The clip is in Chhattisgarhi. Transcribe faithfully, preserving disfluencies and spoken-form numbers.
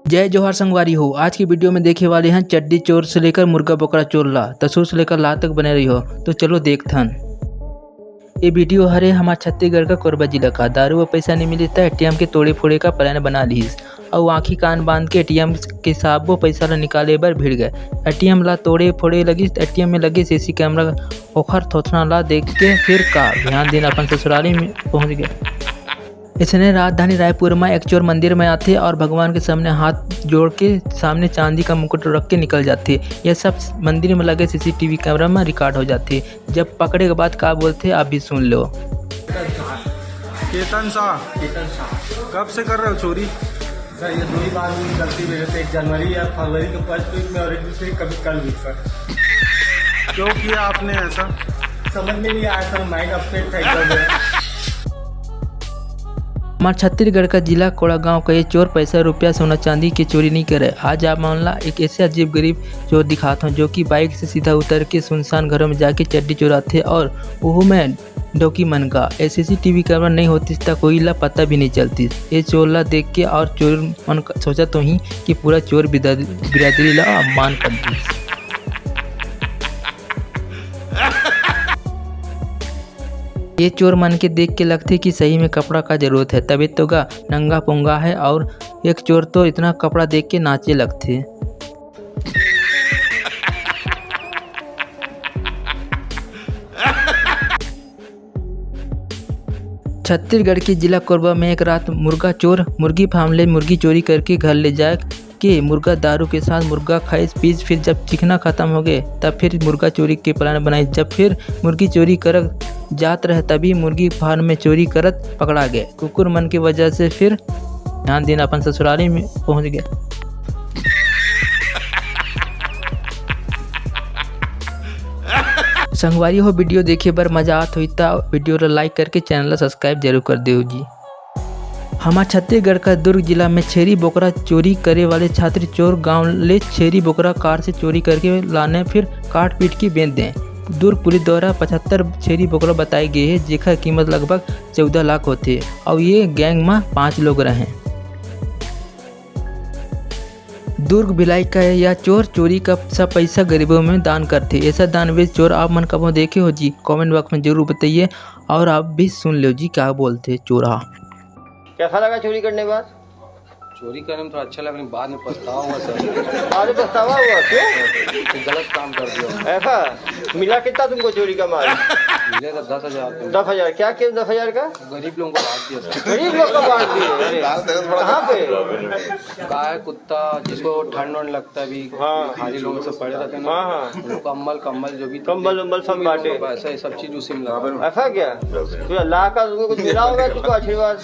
जय जोहार संगवारी हो, आज की वीडियो में देखे वाले हैं चड्डी चोर से लेकर मुर्गा बोकरा चोर ला, त शुरू से लेकर लास्ट तक बने रही हो। तो चलो देखथन। ये वीडियो हरे हमार छत्तीसगढ़ का कोरबा जिला का। दारू व पैसा नहीं मिली त एटीएम के तोड़े फोड़े का प्लान बना लीस। अउ आँखी कान बांध के एटीएम के साबो पैसा ला निकाले बर भिड़ गए। एटीएम ला तोड़े फोड़े लगिस, एटीएम में लगे सीसी कैमरा ओखर थोथना ला देख के फिर का ध्यान दिन अपन ससुराली में पहुंच गए। इसने राजधानी रायपुर में एक चोर मंदिर में आथे और भगवान के सामने हाथ जोड़ के सामने चांदी का मुकुट रख के निकल जाथे। यह सब मंदिर में लगे सीसीटीवी कैमरा में रिकॉर्ड हो जाथे। जब पकड़े के बाद का बोलथे, आप भी सुन लो। केतन शाह। केतन शाह। कब से कर रहे हो चोरी? सर, ये दो ही बार हुई गलती मेरे से, एक जनवरी या फरवरी के फर्स्ट वीक में और एक दूसरे कभी कल भी, सर। क्यों किया आपने ऐसा? समझ में नहीं आया सर, माइंड अपसेट था एकदम। हमार छत्तीसगढ़ का जिला कोड़ागांव का ये चोर पैसा, रुपया, सोना, चांदी के चोरी नहीं करे। आज आप मन ला एक ऐसे अजीब गरीब चोर दिखात हूँ, जो कि बाइक से सीधा उतर के सुनसान घरों में जाके चड्डी चुराथे और ओहू में डौकी मन का। ये सीसीटीवी कैमरा नहीं होतिस त कोई ला पता भी नहीं चलतिस। ये चोर ला देख के और चोर मन का सोचत होही कि पूरा चोर बिराद-, बिरादरी ला अपमान कर दिस। ये चोर मन के देख के लगथे कि सही में कपड़ा का जरूरत है, तभी तो गा नंगा पोंगा है। और एक चोर तो इतना कपड़ा देख के नाचे लगथे। छत्तीसगढ़ के जिला कोरबा में एक रात मुर्गा चोर मुर्गी फार्म ले मुर्गी चोरी करके घर ले जाए के मुर्गा दारू के साथ मुर्गा खाइस पीस, फिर जब चिखना खत्म हो गए तब फिर मुर्गा चोरी के प्लान बनाइस। जब फिर मुर्गी चोरी करत जात रहे तभी मुर्गी फार्म में चोरी करत पकड़ा गए। कुकुर मन के वजह से फिर ध्यान दिन अपन ससुराली में पहुंच गए। संगवारी हो, वीडियो देखे बर मजा आत होही त वीडियो ला लाइक करके चैनल ला सब्सक्राइब जरूर कर देव जी। हमार छत्तीसगढ़ का दुर्ग जिला में छेरी बोकरा चोरी करे वाले छात्र चोर गांव ले छेरी बोकरा कार से चोरी करके लाने फिर काट पीट के बेच दें। दुर्ग पुलिस द्वारा पचहत्तर छेरी बोकरा बताए गए हैं, जेकर कीमत लगभग चौदह लाख होथे और ये गैंग में पाँच लोग रहें। दुर्ग भिलाई का यह चोर चोरी का सब पैसा गरीबों में दान करथे। ऐसा दानवीर चोर आप मन कभो देखे हो जी? कमेंट बॉक्स में जरूर बताइए और आप भी सुन लो जी क्या बोलथे चोरहा। कैसा लगा चोरी करने के बाद? चोरी करने में थोड़ा अच्छा लगा, लेकिन बाद में पछतावा हुआ सर। बाद में पछतावा हुआ? क्यों? तो गलत काम कर दिया। ऐसा? मिला कितना तुमको चोरी का माल? मिले तो दस हजार। दस हजार। क्या किया दस हजार का? गरीब लोगों को बांट दिया सर। गरीब लोग का बांट दिए। अरे, कहाँ पे? गाय कुत्ता, जिसको ठंड वंड लगता है भी, हाँ। खाली लोगों से पड़े रहते हैं ना, हाँ, हाँ। उनको कंबल कंबल जो भी कंबल उम्बल सब बांटे। पैसा ये सब चीज उसी में लगा। ऐसा क्या? तो अल्लाह का तुमको कुछ मिला होगा, तुमको आशीर्वाद?